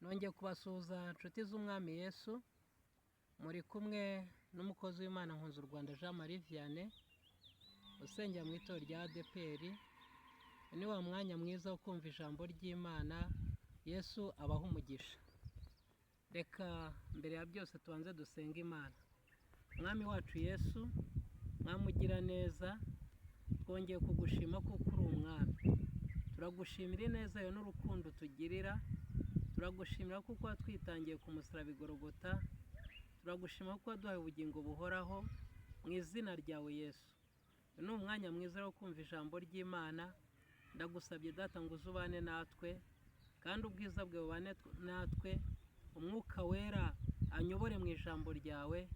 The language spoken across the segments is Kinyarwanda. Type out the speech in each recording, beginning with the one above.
Nongeye kubasuhuza nshuti z'Umwami Yesu, muri kumwe n'umukozi w'Imana Nkunze u Rwanda Jean Marie Vianney, usengera mu itorero rya ADEPR. Ni wa mwanya mwiza wo kumva ijambo ry'Imana. Yesu abaha umugisha. Reka mbere ya byose tubanze dusenge Imana. Mwami wacu Yesu, Mwami ugira neza, twongeye kugushima kuko uri umwami. Turagushimira ineza yawe n'urukundo utugirira, turagushimira kuko watwitangiye ku musaraba i Gologota, turagushima kuko waduhaye ubugingo buhoraho mu izina ryawe Yesu. Uyu ni umwanya mwiza wo kumva ijambo ry'Imana. Ndagusabye Data ngo uze ubane natwe, kandi ubwiza bwawe bubane natwe, Umwuka Wera anyobore mu ijambo ryawe,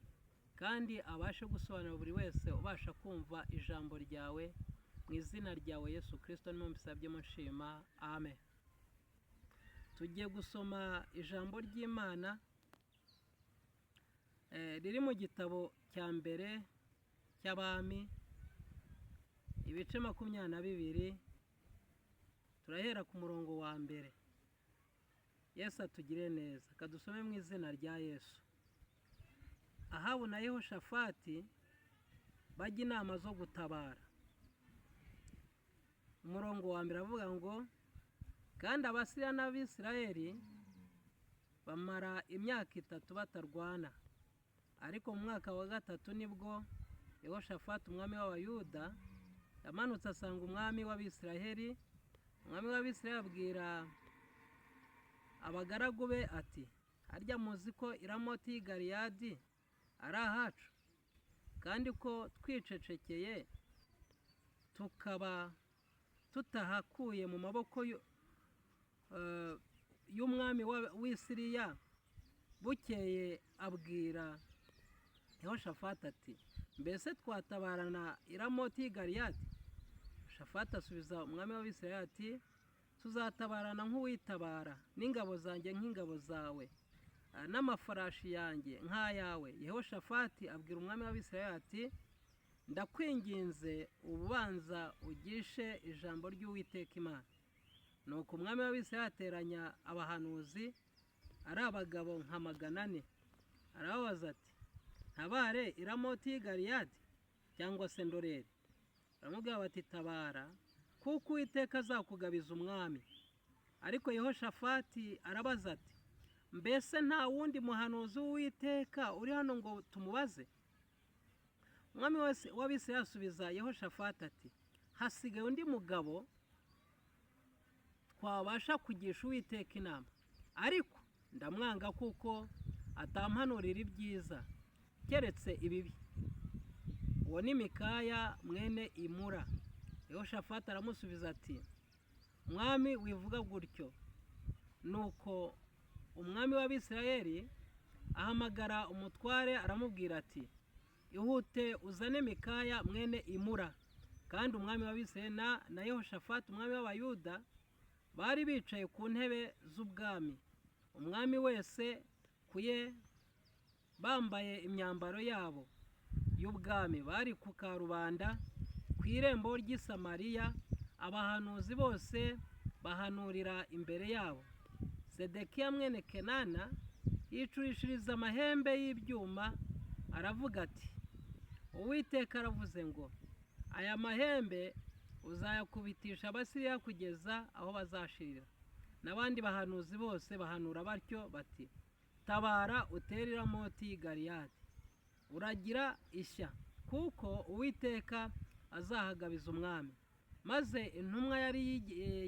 kandi abashe gusobanurira buri wese ubasha kumva ijambo ryawe. Mu izina ryawe Yesu Kirisito niyo mbisabyemo nshima, amen. Tugiye gusoma ijambo ry'Imana riri mu gitabo cya mbere cy'Abami, ibice 22, turahera ku murongo wa mbere. Yesu atugire neza, kadusome mu izina rya Yesu. Ahabu na Yehoshafati bajya inama zo gutabara. Umurongo wa mbere avuga ngo: "Kandi Abasiriya n'Abisirayeli bamara imyaka 3 batarwana, ariko mu mwaka wa gatatu nibwo Yehoshafati umwami w'Abayuda yamanutse asanga umwami w'Abisirayeli. Umwami w'Abisirayeli abwira abagaragu be ati: 'Harya muzi ko i Ramoti y'i Galeyadi ari ahacu, kandi ko twicecekeye tukaba tutahakuye mu maboko y'umwami w'i Siriya?' Bukeye abwira Yehoshafati ati: 'Mbese twatabarana i Ramoti y'i Galeyadi?' Shafati asubiza umwami w'Abisirayeli ati: 'Tuzatabarana nk'uwitabara, n'ingabo zanjye nk'ingabo zawe, n'amafarashi yanjye nk'ayawe.' Yehoshafati abwira umwami w'Abisirayeli ati: 'Ndakwinginze, ubanza ugishe ijambo ry'Uwiteka Imana.' Nuko umwami w'Abisirayeli ateranya abahanuzi, ari abagabo nka 400, arababaza ati: 'Ntabare i Ramoti y'i Galeyadi cyangwa se ndorere?' Baramubwira bati: 'Tabara, kuko Uwiteka azakugabiza umwami.' Ariko Yehoshafati arabaza ati: 'Mbese nta wundi muhanuzi w'Uwiteka uri hano ngo tumubaze?' Umwami w'Abisirayeli asubiza Yehoshafati ati: 'Hasigaye undi mugabo twabasha kugisha Uwiteka inama, ariko ndamwanga kuko atampanurira ibyiza keretse ibibi. Uwo ni Mikaya mwene Imura.' Yehoshafati aramusubiza ati: 'Mwami, wivuga gutyo.' Nuko umwami w'Abisirayeli ahamagara umutware, aramubwira ati: 'Ihute uzane Mikaya mwene Imura.' Kandi umwami w'Abisirayeli na Yehoshafati umwami w'Abayuda bari bicaye ku ntebe z'ubwami, umwami wese ku ye, bambaye imyambaro yabo y'ubwami, bari ku karubanda ku irembo ry'i Samariya. Abahanuzi bose bahanurira imbere yabo. Sedekiya mwene Kenana yicurishiriza amahembe y'ibyuma, aravuga ati: 'Uwiteka aravuze ngo: Aya mahembe uzayakubitisha Abasiriya kugeza aho bazashirira.' N'abandi bahanuzi bose bahanura batyo bati: 'Tabara utere i Ramoti y'i Galeyadi, uragira ishya, kuko Uwiteka azahagabiza umwami.' Maze intumwa yari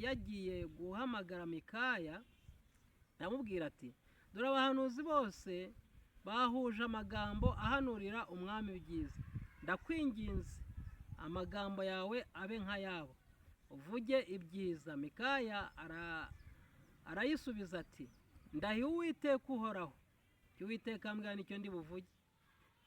yagiye guhamagara Mikaya aramubwira ati: 'Dore abahanuzi bose bahuje amagambo ahanurira umwami ibyiza. Ndakwinginze, amagambo yawe abe nk'ayabo, uvuge ibyiza.' Mikaya arayisubiza ati: 'Ndahiye Uwiteka uhoraho, icyo Uwiteka ambwira nicyo ndi buvuge.'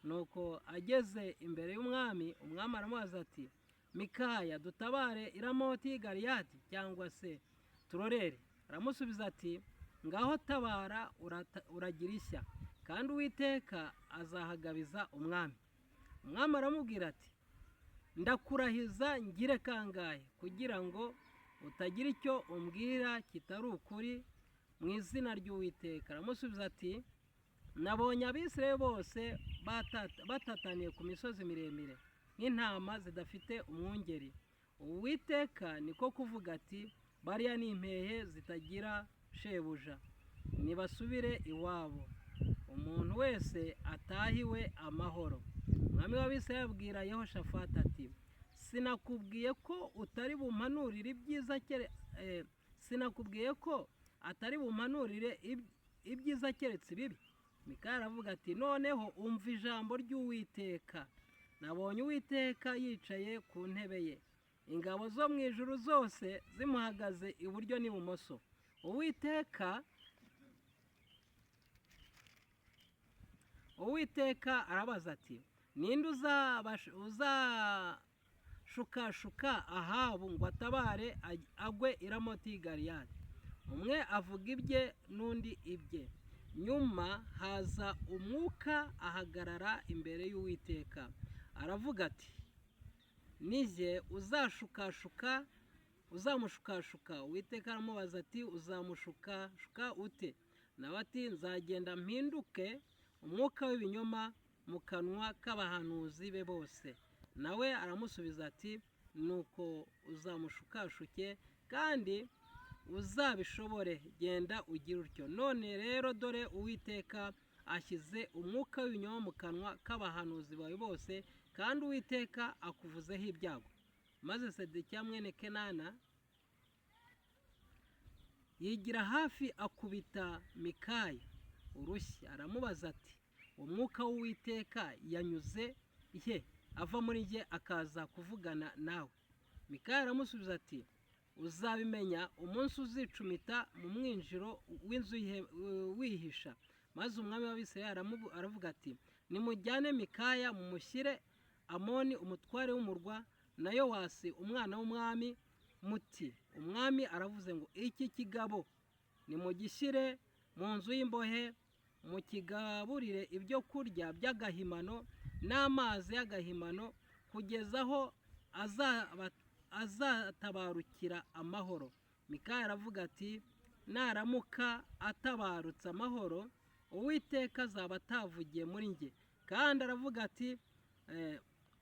Nuko ageze imbere y'umwami, umwami aramubaza ati: 'Mikaya, dutabare i Ramoti y'i Galeyadi cyangwa se turorere?' Aramusubiza ati: 'Ngaho tabara, uragira ishya, kandi Uwiteka azahagabiza umwami.' Umwami aramubwira ati: 'Ndakurahiza ngire kangahe kugira ngo utagira icyo umbwira kitari ukuri?' Mu izina ry'Uwiteka. Aramusubiza ati: "Nabonye Abisirayeli bose batataniye ku misozi miremire nk'intama zidafite umwungeri. Uwiteka niko kuvuga ati: 'Bariya ni impehe zitagira shebuja, nibasubire iwabo, umuntu wese atahiwe amahoro.'" Umwami w'Abisirayeli abwira Yehoshafati ati: "Sinakubwiye ko utari bumpanurire ibyiza sinakubwiye ko atari bumpanurire ibyiza keretse ibibi?" Mikaya aravuga ati: "Noneho umva ijambo ry'Uwiteka. Nabonye Uwiteka yicaye ku ntebe ye, ingabo zo mu ijuru zose zimuhagaze iburyo n'ibumoso. Uwiteka arabaza ati: 'Ninde uzashukashuka Ahabu ngo atabare agwe i Ramoti y'i Galeyadi?'" Umwe avuga ibye n'undi ibye. Nyuma haza umwuka ahagarara imbere y'Uwiteka, aravuga ati: "Ni jye uzashukashuka uzamushukashuka." Uwiteka aramubaza ati: "Uzamushukashuka ute?" Nawe ati: "Nzagenda mpinduke umwuka w'ibinyoma mu kanwa k'abahanuzi be bose." Nawe aramusubiza ati: "Nuko uzamushukashuke kandi uzabishobore, genda ugire utyo." None rero dore Uwiteka ashyize umwuka w'ibinyoma mu kanwa k'abahanuzi bawe bose, kandi Uwiteka akuvuzeho ibyago. Maze Sedekiya mwene Kenana yigira hafi akubita Mikaya urushyi, aramubaza ati: "Umwuka w'Uwiteka yanyuze he ava muri jye akaza kuvugana nawe?" Mikaya aramusubiza ati: "Uzabimenya umunsi uzicumita mu mwinjiro w'inzu wihisha." Maze umwami w'Abisirayeli aravuga ati: "Nimujyane Mikaya mumushyire Amoni umutware w'umurwa na Yowasi umwana w'umwami, muti: 'Umwami aravuze ngo iki kigabo nimugishyire mu nzu y'imbohe, mukigaburire ibyo kurya by'agahimano n'amazi y'agahimano, kugeza aho azatabarukira amahoro.'" Mikaya aravuga ati: "Naramuka atabarutse amahoro, Uwiteka azaba atavugiye muri njye." Kandi aravuga ati: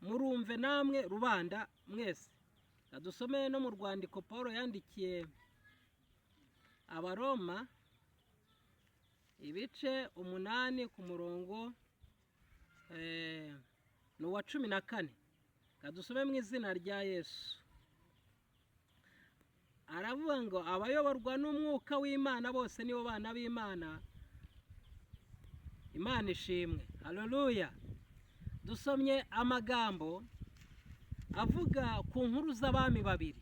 "Murumve namwe rubanda mwese." Dusome no mu rwandiko Paul yandikiye Abaroma, ibice 8 ku murongo ni uwa 14. Dusome mu izina rya Yesu. Aravuga ngo abayoborwa n'umwuka w'Imana bose nibo bana b'Imana. Imana ishimwe, haleluya. Dusomye amagambo avuga ku nkuru z'abami babiri.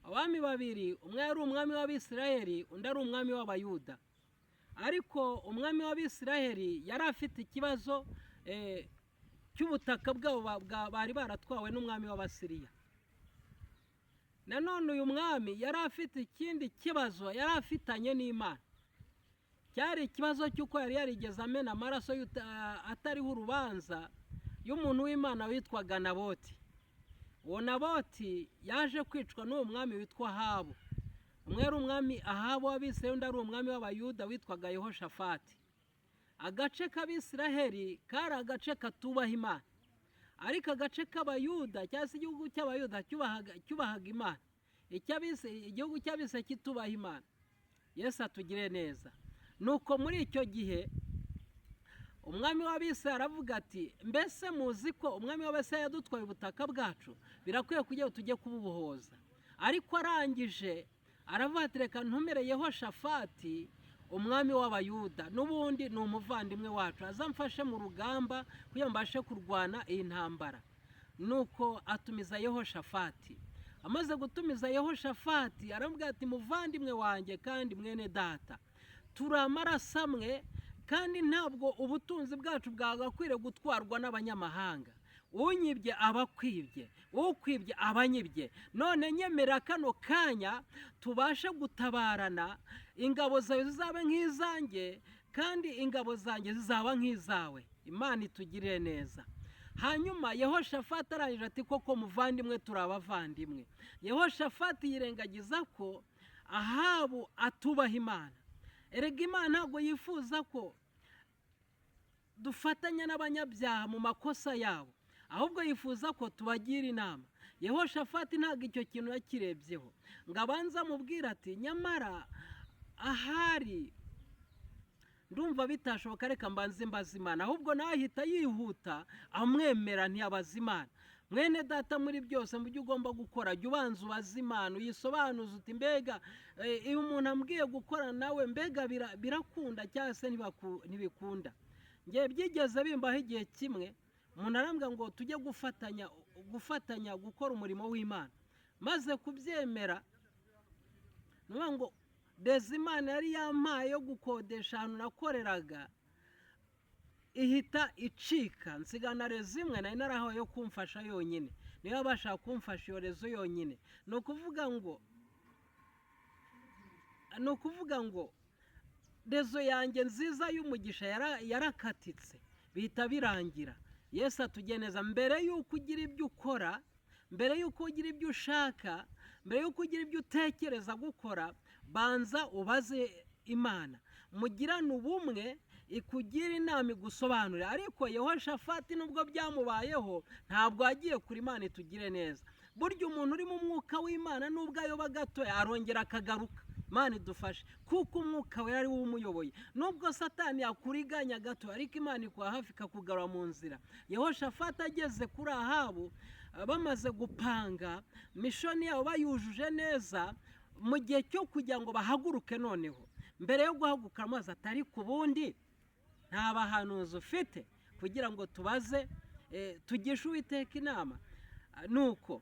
Abami babiri, umwe yari umwami w'Abisirayeli, undi ari umwami w'Abayuda. Ariko umwami w'Abisirayeli yari afite ikibazo cy'ubutaka bwabo bari baratwawe n'umwami w'Abasiriya. Nanone uyu mwami yari afite ikindi kibazo yari afitanye n'Imana. Cyari ikibazo cy'uko yari yarigeze amena amaraso atariho urubanza y'umuntu w'Imana witwaga Naboti. Uwo Naboti yaje kwicwa n'uwo mwami witwa Ahabu. Umwe yari umwami Ahabu w'Abisirayeli, undi ari umwami w'Abayuda witwaga Yehoshafati. Agace k'Abisiraheli kari agace katubaha Imana, ariko agace k'Abayuda cyangwa se igihugu cy'Abayuda cyubahaga Imana. Igihugu cy'Abisirayeli kitubaha Imana. Yesu atugire neza. Nuko muri icyo gihe umwami w'Abisirayeli aravuga ati: "Mbese muzi ko umwami w'Abisirayeli yadutwaye ubutaka bwacu? Birakwiye kugira ngo tujye kububohoza." Ariko arangije aravuga ati: "Reka ntumire Yehoshafati umwami w'Abayuda, n'ubundi ni umuvandimwe wacu, azamfashe mu rugamba kugira ngo mbashe kurwana iyi ntambara." Nuko atumiza Yehoshafati. Amaze gutumiza Yehoshafati aramubwira ati: "Muvandimwe wanjye kandi mwene data, turi amaraso amwe, kandi ntabwo ubutunzi bwacu bwagakwiriye gutwarwa n'abanyamahanga. Unyibye aba akwibye, ukwibye aba anyibye. None nyemera kano kanya tubashe gutabarana, ingabo zawe zizabe nk'izanjye kandi ingabo zanjye zizaba nk'izawe. Imana itugirire neza." Hanyuma Yehoshafati arangije ati: "Koko muvandimwe, turi abavandimwe." Yehoshafati yirengagiza ko Ahabu atubaha Imana. Erega Imana ntabwo yifuza ko dufatanya n'abanyabyaha mu makosa yabo, ahubwo yifuza ko tubagira inama. Yehoshafati ntabwo icyo kintu yakirebyeho ngo abanze amubwire ati nyamara ahari ndumva bitashoboka, reka mbanze mbaze Imana. Ahubwo nawe ahita yihuta amwemera, ntiyabaza Imana. Mwene data, muri byose mu byo ugomba gukora, jya ubanza ubaze Imana, uyisobanuze uti mbega iyo umuntu ambwiye gukora nawe, mbega birakunda cyangwa se ntibikunda? Ngiye byigeze bimbaho igihe kimwe, umuntu arambwira ngo tujye gufatanya gukora umurimo w'Imana. Maze kubyemera, ni ukuvuga ngo réseau Imana yari yampaye yo gukodesha ahantu nakoreraga ihita icika, nsigana réseau imwe nari narahawe yo kumfasha yonyine, niyo yabasha kumfasha iyo réseau yonyine. Ni ukuvuga ngo réseau yanjye nziza y'umugisha yarakatitse, bihita birangira. Yesu atugeneza. Mbere y'uko ugira ibyo ukora, mbere y'uko ugira ibyo ushaka, mbere y'uko ugira ibyo utekereza gukora, banza ubaze Imana, mugirane ubumwe, ikugira inama, igusobanurira. Ariko Yehoshafati nubwo byamubayeho ntabwo yagiye kure. Imana itugire neza. Burya umuntu uri mu mwuka w'Imana, nubwo ayoba gato arongera akagaruka. Imana idufashe, kuko umwuka we ari we umuyoboye. Nubwo Satani yakuriganya gato, ariko Imana ikuha hafi ikakugarura mu nzira. Yehoshafati ageze kuri Ahabu, bamaze gupanga mission yabo bayujuje neza, mu gihe cyo kugira ngo bahaguruke, noneho mbere yo guhaguruka amazi atari ku bundi, nta bahanuzi ufite kugira ngo tubaze, tugishe Uwiteka inama? Nuko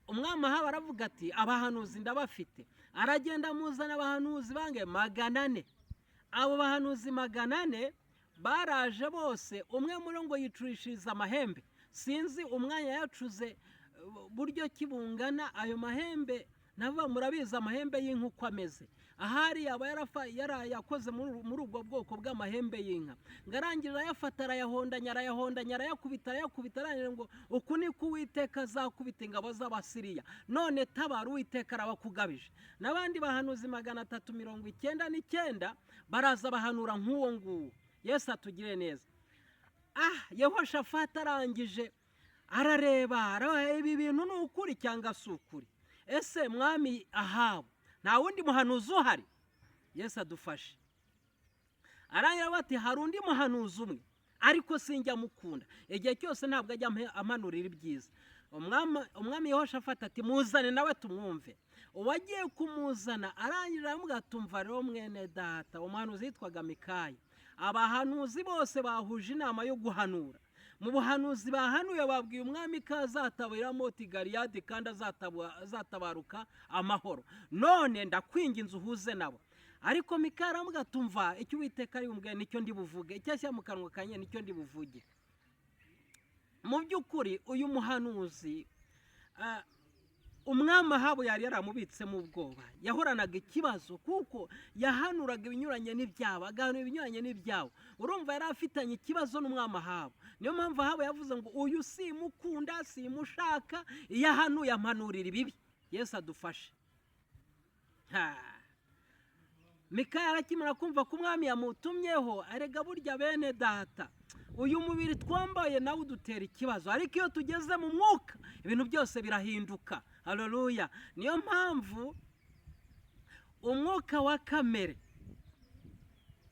umwami Ahabu aravuga ati abahanuzi ndabafite. Aragenda amuzana abahanuzi bange 400. Abo bahanuzi 400 baraje bose, umwe muri bo ngo yicurishirize amahembe. Sinzi umwanya yacuze buryo ki bungana ayo mahembe, nabo murabizi amahembe y'inka uko ameze. Ahari yaba yarayakoze muri ubwo bwoko bw'amahembe y'inka. Ngo arangira arayafata, arayahondanya, arayahondanya, arayakubita, arayakubita, arangira ngo uku niko Uwiteka azakubita ingabo z'Abasiriya, none tabara, Uwiteka arabakugabije. N'abandi bahanuzi 399 baraza bahanura nk'uwo nguwo. Yesu atugire neza. Ah, Yehoshafati arangije arareba, ibi bintu ni ukuri cyangwa si ukuri? Ese mwami Ahabu, nta wundi muhanuzi uhari? Yesu adufashe. Arangira bati hari undi muhanuzi umwe, ariko sinjya amukunda, igihe cyose ntabwo ajya ampanurira ibyiza. Umwami Yehoshafati ati muzane nawe tumwumve. Uwagiye kumuzana arangira aramubwira ati umva rero mwene data. Umuhanuzi yitwaga Mikaya. Abahanuzi bose bahuje inama yo guhanura. Mu buhanuzi bahanuye babwiye umwami ko azatabara Moti Galiyadi kandi azatabaruka amahoro. None ndakwinginze uhuze nabo. Ariko Mikaya aramubwira ati umva, icyo Uwiteka ari bumbwire nicyo ndi buvuge, icyo ashyira mu kanwa kanjye nicyo ndi buvuge. Mu by'ukuri uyu muhanuzi, umwami Ahabu yari yaramubitsemo ubwoba, yahoranaga ikibazo kuko yahanuraga ibinyuranye n'ibyabo, agahanura ibinyuranye n'ibyabo. Urumva yari afitanye ikibazo n'umwami Ahabu. Niyo mpamvu Ahabu yavuze ngo uyu simukunda, simushaka, iyo ahanuye ampanurira ibibi. Yesu adufashe. Mikaya arakimara kumva ko umwami yamutumyeho. Erega burya bene data, uyu mubiri twambaye nawe udutera ikibazo, ariko iyo tugeze mu mwuka ibintu byose birahinduka. Haleluya! Niyo mpamvu umwuka wa kamere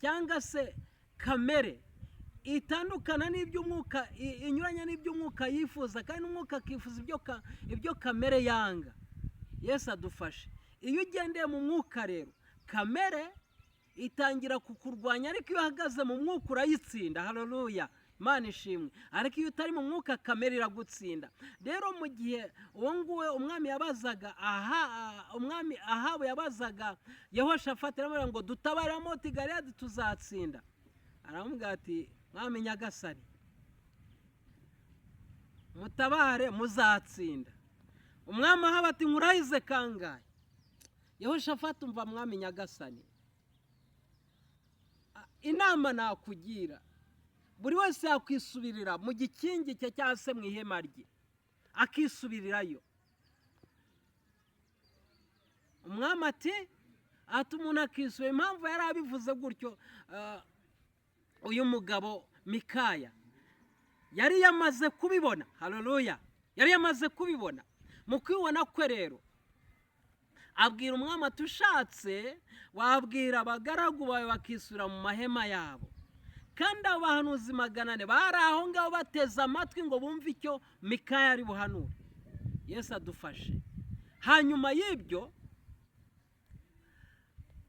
cyangwa se kamere itandukana n'iby'umwuka, inyuranye n'iby'umwuka yifuza, kandi n'umwuka akifuza ibyo kamere yanga. Yesu adufashe. Iyo ugendeye mu mwuka rero, kamere itangira kukurwanya, ariko iyo uhagaze mu mwuka urayitsinda. Haleluya, Imana ishimwe. Ariko iyo utari mu mwuka, kamere iragutsinda. Rero mu gihe uwo nguwo umwami yabazaga, aha umwami Ahabu yabazaga Yehoshafati, aramubwira ngo dutabare Ramoti Galeyadi tuzatsinda? Aramubwira ati mwami nyagasani, mutabare muzatsinda. Umwami Ahabu ati nkurahize kangahe? Yehoshafati, umva mwami nyagasani, inama nakugira, buri wese yakwisubirira mu gikingi cye cyangwa se mu ihema rye akisubirirayo. Umwami ati Ati umuntu akisura. Impamvu yari abivuze gutyo, uyu mugabo Mikaya yari yamaze kubibona. Haleluya! Yari yamaze kubibona. Mu kwibona kwe rero abwira umwami ati: "Ushatse wabwira abagaragu bawe bakisura mu mahema yabo." Kandi abo bahanuzi 400 bari aho ngaho bateze amatwi ngo bumve icyo Mikaya ari buhanure. Yesu adufashe. Hanyuma y'ibyo,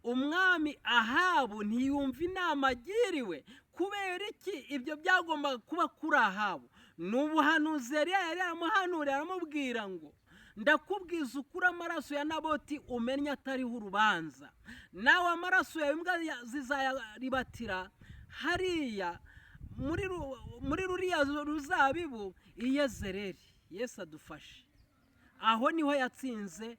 umwami Ahabu ntiyumva inama agiriwe. Kubera iki ibyo byagombaga kuba kuri Ahabu? Ni ubuhanuzi yari yaramuhanuriye, aramubwira ngo: "Ndakubwiza ukuri, amaraso ya Naboti umennye atariho urubanza, nawe amaraso yawe imbwa zizayaribatira hariya muri ruriya ruzabibu i Yezereri." Yesu adufashe. Aho niho yatsinze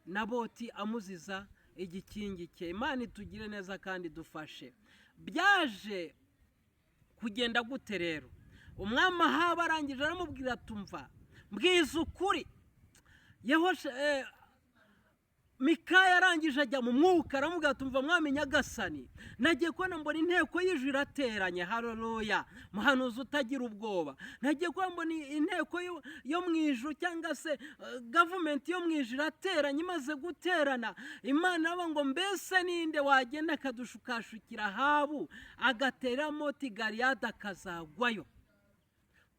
Naboti amuziza igikingi cye. Imana itugire neza kandi dufashe. Byaje kugenda gute rero? Umwami Ahaba arangije aramubwira: "Tumva, mbwiza ukuri." Mikaya arangije ajya mu mwuka, aramubwira: "Tumva, mwami nyagasani, nagiye kubona mbona inteko y'ijuru irateranye." Haleluya! Muhanuzi utagira ubwoba. "Nagiye kubona mbona inteko yo mu ijuru, cyangwa se government yo mu ijuru irateranye. Imaze guterana, Imana iravuga ngo: 'Mbese ninde wagenda akadushukashukira Ahabu, agatera Moti Galiyadi akazagwayo?'"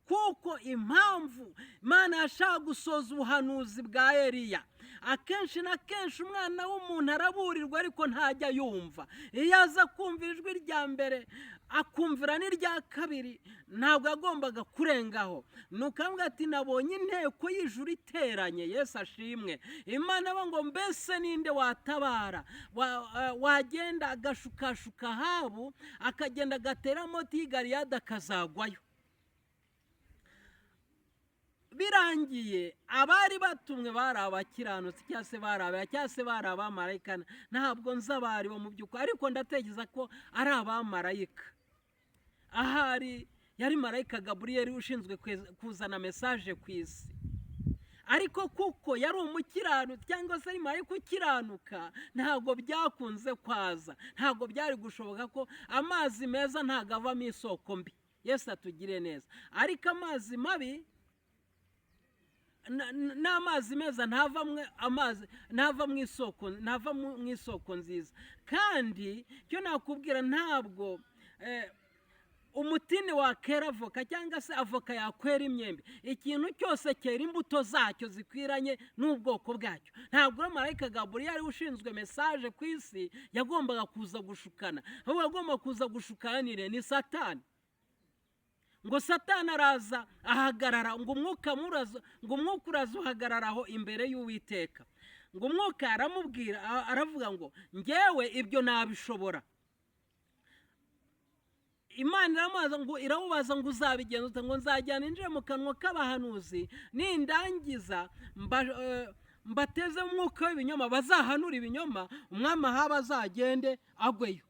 Kuko impamvu Imana yashaka gusoza ubuhanuzi bwa Eliya, akenshi na kenshi umwana w'umuntu araburirwa ariko ntajya yumva. Iyo aza kumva ijwi rya mbere, akumvira n'irya kabiri, ntabwo yagombaga kurengaho. Ni ukuvuga ati: "Nabonye inteko y'ijuru iteranye." Yesu ashimwe. Imana ngo: "Mbese ninde watabara, wagenda agashukashuka Ahabu, akagenda agatera Moti y'i Galiyadi akazagwayo?" Birangiye abari batumwe bari abakiranutsi, cyangwa se bari abera, cyangwa se bari abamarayika. Ntabwo nzi abari bo mu by'ukuri, ariko ndatekereza ko ari abamarayika. Ahari yari marayika Gaburiyeli ushinzwe kuzana message ku isi. Ariko kuko yari umukiranutsi, cyangwa se ari marayika ukiranuka, ntabwo byakunze kwaza. Ntabwo byari gushoboka ko amazi meza ntabwo avamo isoko mbi. Yesu atugire neza. Ariko amazi mabi n'amazi meza amazi ntava mu isoko, ntava mu isoko nziza. Kandi icyo nakubwira, ntabwo umutini wakera avoka, cyangwa se avoka yakwera imyembe. Ikintu cyose cyera imbuto zacyo zikwiranye n'ubwoko bwacyo. Ntabwo rero marayika Gaburiyeli ushinzwe message ku isi yagombaga kuza gushukana, ahubwo yagomba kuza gushukana ni Satani. Ngo Satani araza ahagarara, ngo umwuka muraza, ngo umwuka uraza uhagarara aho imbere y'Uwiteka. Ngo umwuka aramubwira, aravuga ngo: "Ngewe ibyo nabishobora." Imana iramubaza ngo, iramubaza ngo: "Uzabigenza ute?" Ngo: "Nzajyana injire mu kanwa k'abahanuzi, nindangiza mbateze umwuka w'ibinyoma, bazahanura ibinyoma, umwami Ahaba azagende agweyo."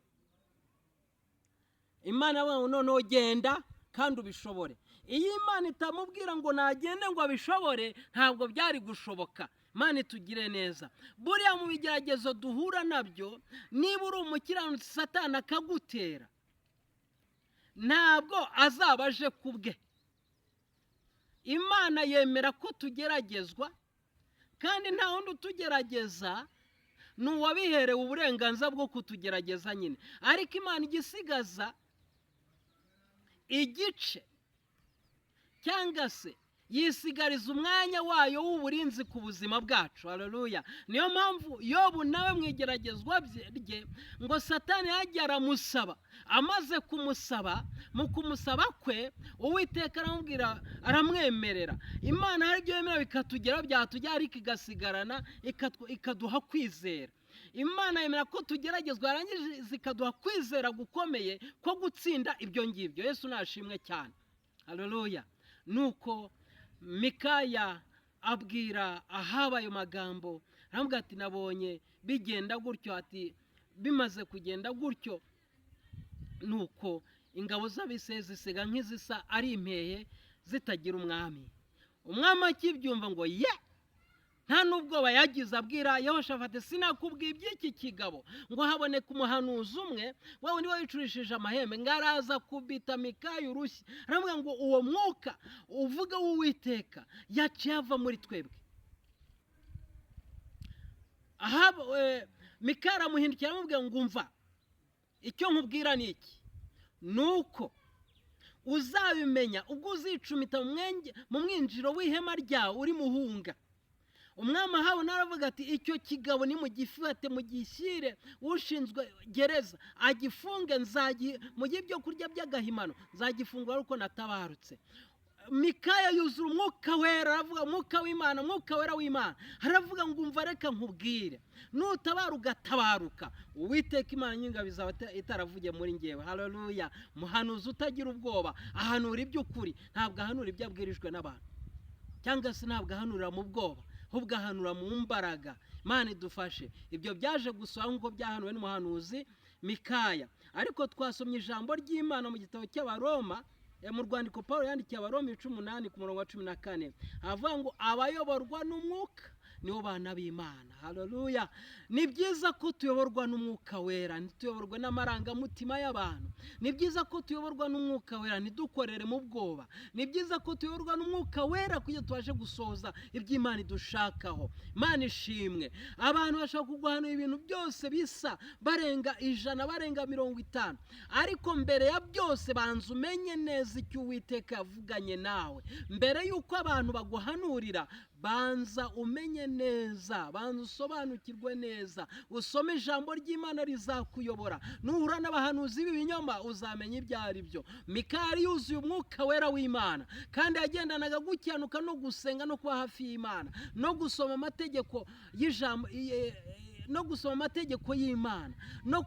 Imana iravuga ngo: "Noneho genda kandi ubishobore." Iyo Imana itamubwira ngo nagende ngo abishobore, ntabwo byari gushoboka. Imana itugire neza. Buriya mu bigeragezo duhura nabyo, niba uri umukiranutsi, Satani akagutera, ntabwo azaba aje ku bwe. Imana yemera ko tugeragezwa, kandi nta wundi utugerageza, ni uwabiherewe uburenganzira bwo kutugerageza nyine. Ariko Imana igisigaza igice, cyangwa se yisigariza umwanya wayo w'uburinzi ku buzima bwacu. Haleluya! Niyo mpamvu Yobu nawe mu igeragezwa rye, ngo Satani yagiye aramusaba. Amaze kumusaba, mu kumusaba kwe, Uwiteka aramubwira, aramwemerera. Imana hari ibyo yemera bikatugeraho, byatujya ariko igasigarana, ikaduha kwizera. Imana yemera ko tugeragezwa, yarangiza ikaduha kwizera gukomeye ko gutsinda ibyo ngibyo. Yesu nashimwe cyane. Haleluya! Nuko Mikaya abwira Ahaba ayo magambo, aramubwira ati: "Nabonye bigenda gutyo." Ati: "Bimaze kugenda gutyo, nuko ingabo z'Abisirayeli zisiga nk'izisa ari impehe zitagira umwami." Umwami akibyumva ngo: "Ye, Nta n'ubwoba yagize, abwira Yehoshafati: "Sinakubwiye iby'iki kigabo?" Ngo haboneka umuhanuzi umwe, wa wundi wayicurishije amahembe, ngo araza kubita Mikaya urushyi, aravuga ngo: "Uwo mwuka uvuga w'Uwiteka yaciye ava muri twebwe." Aha Mikaya aramuhindukira, aramubwira ngo: "Umva, icyo nkubwira ni iki: ni uko uzabimenya ubwo uzicumita mu mwinjiro w'ihema ryawe uri muhunga." Umwami Ahabu nawe aravuga ati: "Icyo kigabo nimugifate, mugishyire ushinzwe gereza, agifunge, mu gihe ibyo kurya by'agahimano, nzagifungura ariko natabarutse." Mikaya yuzura Umwuka Wera, aravuga, Umwuka w'Imana, Umwuka Wera w'Imana, aravuga ngo: "Umva, reka nkubwire, nutabara ugatabaruka, Uwiteka Imana nyingabo izaba itaravugiye muri ngewe." Haleluya! Muhanuzi utagira ubwoba ahanura iby'ukuri, ntabwo ahanura ibyo abwirijwe n'abantu, cyangwa se ntabwo ahanurira mu bwoba, ahubwo ahanura mu mbaraga. Imana idufashe. Ibyo byaje gusohora nk'uko byahanuwe n'umuhanuzi Mikaya. Ariko twasomye ijambo ry'Imana mu gitabo cy'Abaroma, mu rwandiko Paul yandikiye Abaroma, ibice 8, ku murongo wa 14, avuga ngo: "Abayoborwa n'Umwuka nibo bana b'Imana." Haleluya! Ni byiza ko tuyoborwa n'Umwuka Wera, ntituyoborwe n'amarangamutima y'abantu. Ni byiza ko tuyoborwa n'Umwuka Wera, ntidukorere mu bwoba. Ni byiza ko tuyoborwa n'Umwuka Wera kugira tubashe gusohoza iby'Imana idushakaho. Imana ishimwe. Abantu bashobora kuguhanura ibintu byose bisa, barenga 100, barenga 50, ariko mbere ya byose banza umenye neza icyo Uwiteka yavuganye nawe. Mbere y'uko abantu baguhanurira, banza umenye neza, banza usobanukirwe neza, usome ijambo ry'Imana, rizakuyobora. Nuhura n'abahanuzi b'ibinyoma, uzamenya ibyo ari byo. Mikali yuzuye Umwuka Wera w'Imana, kandi yagendanaga gukiranuka no gusenga no kuba hafi y'Imana no gusoma amategeko y'ijambo, no gusoma amategeko y'Imana, no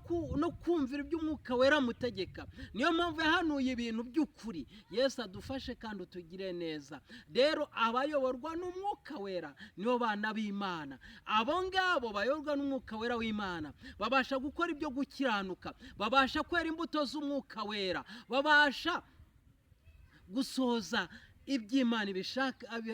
kumvira ibyo Umwuka Wera amutegeka. Niyo mpamvu yahanuye ibintu by'ukuri. Yesu adufashe kandi utugire neza. Rero abayoborwa n'Umwuka Wera nibo bana b'Imana. Abo ngabo bayoborwa n'Umwuka Wera w'Imana babasha gukora ibyo gukiranuka, babasha kwera imbuto z'Umwuka Wera, babasha gusohoza iby'Imana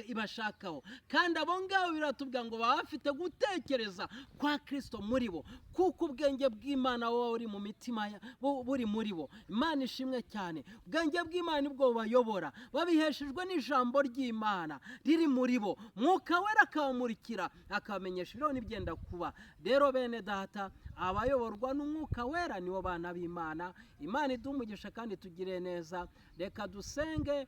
ibashakaho. Kandi abo ngabo biratubwira ngo baba bafite gutekereza kwa Kirisito muri bo, kuko ubwenge bw'Imana buba buri mu mitima, buri muri bo. Imana ishimwe cyane. Ubwenge bw'Imana nibwo bubayobora, babiheshejwe n'ijambo ry'Imana riri muri bo. Mwuka Wera akabamurikira, akabamenyesha ibiriho n'ibyenda kuba. Rero bene data, abayoborwa n'Umwuka Wera nibo bana b'Imana. Imana iduhe umugisha kandi tugire neza. Reka dusenge,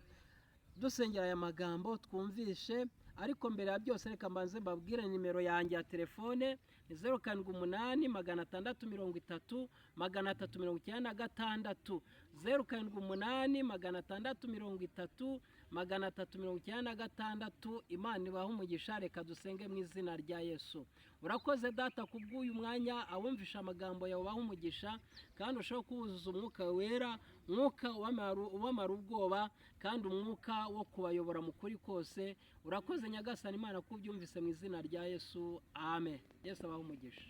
dusengera aya magambo twumvishe. Ariko mbere ya byose, reka mbanze mbabwire nimero yanjye ya telefone: ni 078 630 396, 078 630 396. Imana ibahe umugisha. Reka dusenge mu izina rya Yesu. Urakoze Data kubw'uyu mwanya. Abumvisha amagambo yawe ubahe umugisha, kandi ushobora kuwuzuza Umwuka Wera, umwuka ubamara ubwoba, kandi umwuka wo kubayobora mu kuri kose. Urakoze Nyagasani Imana ko ubyumvise, mu izina rya Yesu, amen. Yesu abahe umugisha.